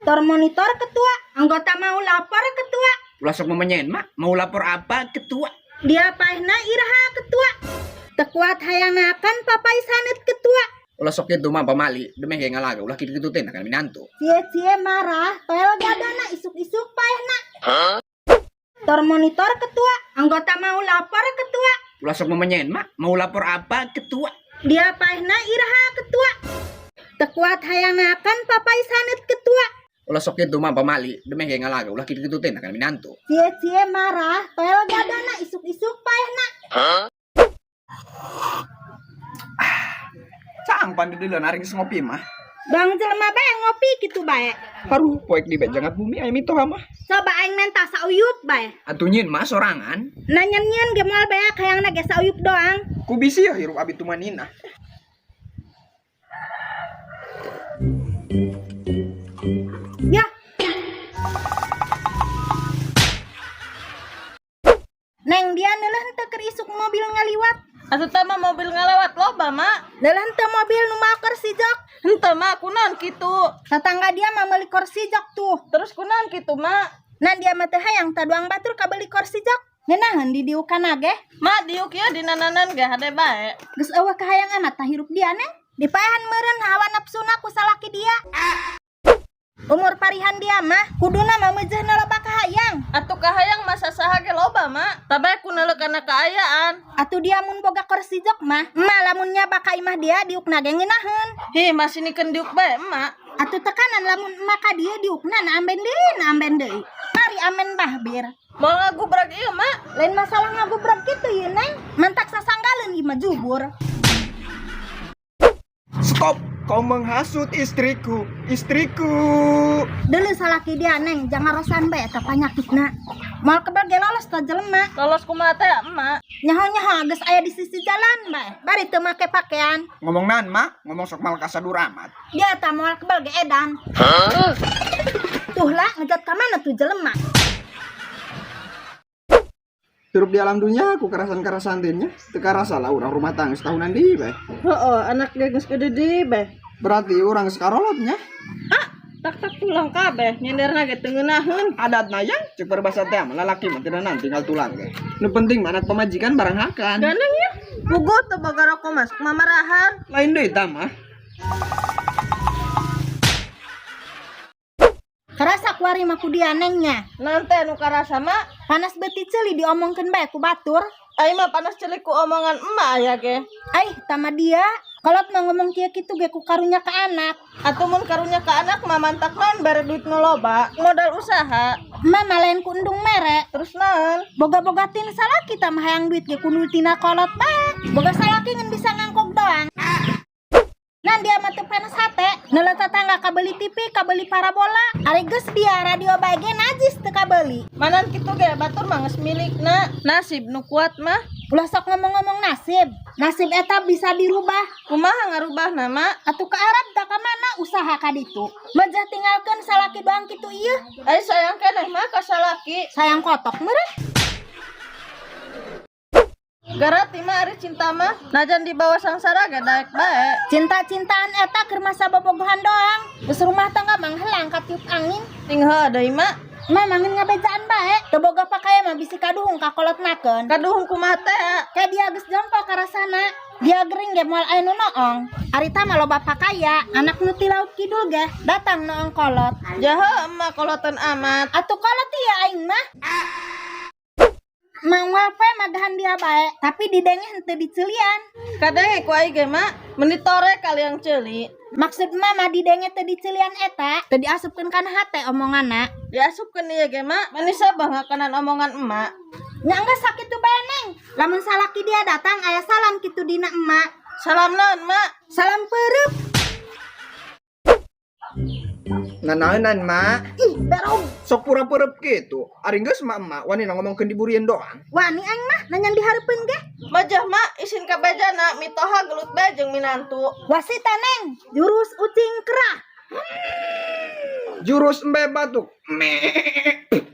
Tor monitor ketua, anggota mau lapor ketua. Ulah sok memenyen mak, mau lapor apa ketua? Dia paehna iraha ketua. Teu kuat hayangakan papai sanet ketua. Ulah sok kitu mah pamali, demeh ge ngalaga ulah kitu-kitu teh kan minantu. Cie-cie marah, toel gadana isuk-isuk paehna. Tor monitor ketua, anggota mau lapor ketua. Ulah sok memenyen mak, mau lapor apa ketua? Dia paehna iraha ketua. Teu kuat hayangakan papai sanet ketua. Ulah sok kitu mah pamali, demeh ge ngalaga ulah kitu-kitu teh kan minantu. Cie-cie marah, toel gadana isuk-isuk paehna. Caang pan didileun ari geus ngopi mah. Bang jelema bae ngopi kitu bae. Haruh poek di jangat bumi aya mitoha mah. Coba aing menta sauyup bae. Atuh nyin mah sorangan. Nanya nyieun ge moal beak hayangna ge sauyup doang. Ku bisi ya hirup abi tumanina. Ya. Neng dia neuleuh henteu keur isuk mobil ngaliwat. Atuh tah mah mobil ngalewat loba, Mak. Neuleuh henteu mobil nu mawa kursi jok. Henteu, Mak, kunaon kitu? Tatangga dia mah meuli kursi jok tuh. Terus kunaon kitu, Mak? Nah dia mah teu hayang taduang batur kabeli kursi jok. Ngeunaheun di diukana ge. Mak, diuk ieu dina nanan ge hade bae. Geus eueuh kahayang amat tah hirup dia, Neng. Dipaehan meureun hawa nafsuna ku salaki dia. Umur parihan dia mah kuduna mah meujeuhna loba kahayang. Atuh kahayang mah sasaha ge loba, Mak. Tabae ku neuleuh kana kaayaan. Atuh dia mun boga kursi jok mah, emak lamun nyaba ka imah dia diukna ge ngeunaheun. Hi, masih nikeun diuk bae, emak. Atuh tekanan lamun emak ka dieu diukna na amben deui, na amben deui. Mari amen bahbir. Moal ngagubrag ieu, Mak. Lain masalah ngagubrag kitu ieu, Neng. Mantak sasanggaleun ieu mah jubur. Stop, kau menghasut istriku, istriku. Deuleu salaki dia, Neng, jangan rosan bae eta panyakitna. Moal kebel ge lolos ta jelema. Lolos kumaha teh, emak? Nyaho-nyaho geus aya di sisi jalan bae. Bari teu make pakaian. Ngomong naon, Mak? Ngomong sok mal kasadur amat. Dia ta moal kebel ge edan. Tuh lah ngejot ka mana tuh jelema. Hirup di alam dunia aku kerasan-kerasan teh nya. Teu karasa lah urang rumah tangga setahunan deui bae. Heeh, anak ge geus gede deui bae. Berarti urang geus karolot nya. Ah, tak-tak tulang kabeh, nyenderna ge teu ngeunaheun. Adatna yang cek berbahasa teh mah lalaki mah tidak nanti tinggal tulang ge. Nu penting mah anak pamajikan barang hakan. Gandeng ya. Puguh teu boga rokok mas, mamarahan. Lain deui tah mah. Karasa kuari mah ku dia, Neng nya. Naon teh nu karasa, Mak? Panas beuti ceuli diomongkeun bae ku batur. Ai mah panas ceuli ku omongan emak aya ge. Ai, tama dia. Kolot mah ngomong kieu kitu ge ku karunya ka anak. Atuh mun karunya ka anak mah mantak naon bare duit nu loba, modal usaha. Emak mah lain ku endung mere. Terus naon? Boga-boga tin salaki tah mah hayang duit ge ku nu tina kolot bae. Boga salaki ngan bisa ngangkog doang. Nah dia mah teu panas hate, neuleuh tetangga kabeli TV, kabeli parabola. Ari geus dia radio bae ge najis teu kabeli. Manan kitu ge batur mah geus milikna. Nasib nu kuat mah. Ulah sok ngomong-ngomong nasib. Nasib eta bisa dirubah. Kumaha ngarubahna, Mak? Atuh ka Arab tah ka mana usaha ka ditu. Mejah tinggalkeun salaki doang kitu ieu. Ai sayang keneh mah ka salaki. Sayang kotok meureun. Garati mah ari cinta mah najan dibawa sangsara ge daek bae. Cinta-cintaan eta keur masa bobogohan doang. Geus rumah tangga mah helang katiup angin. Ting heuh deui, Mak. Mah mangin ngabejaan bae. Teu boga pakaya mah bisi kaduhung ka kolotnakeun. Kaduhung kumaha teh? Kayak dia geus jompo karasana. Dia gering ge moal aya nu noong. Arita mah loba pakaya, anak nu ti laut kidul ge datang noong kolot. Jaha emak kolotan amat. Atuh kolot ieu aing mah. Mangwal pe magahan dia bae, tapi didenge henteu diceulian. Kadenge ku aing ge, Mak, meuni tore kaliang ceuli. Maksud mama didenge teu diceulian eta, teu diasupkeun kana hate omonganna. Diasupkeun ieu ge, Mak, meuni sabah ngakanan omongan emak. Nya geus sakitu bae, Neng. Lamun salaki dia datang aya salam kitu dina emak. Salam naon, Mak? Salam peureub. Nanaonan, Mak? Ih, berong. Sok pura-pura kitu. Ari geus mah emak wani ngomongkeun di burieun doang. Wani aing mah nanyan dihareupeun ge. Majah, Mak, isin ka bejana mitoha gelut bae jeung minantu. Wasita, Neng, jurus ucing kerah. Jurus embe batuk. Meh.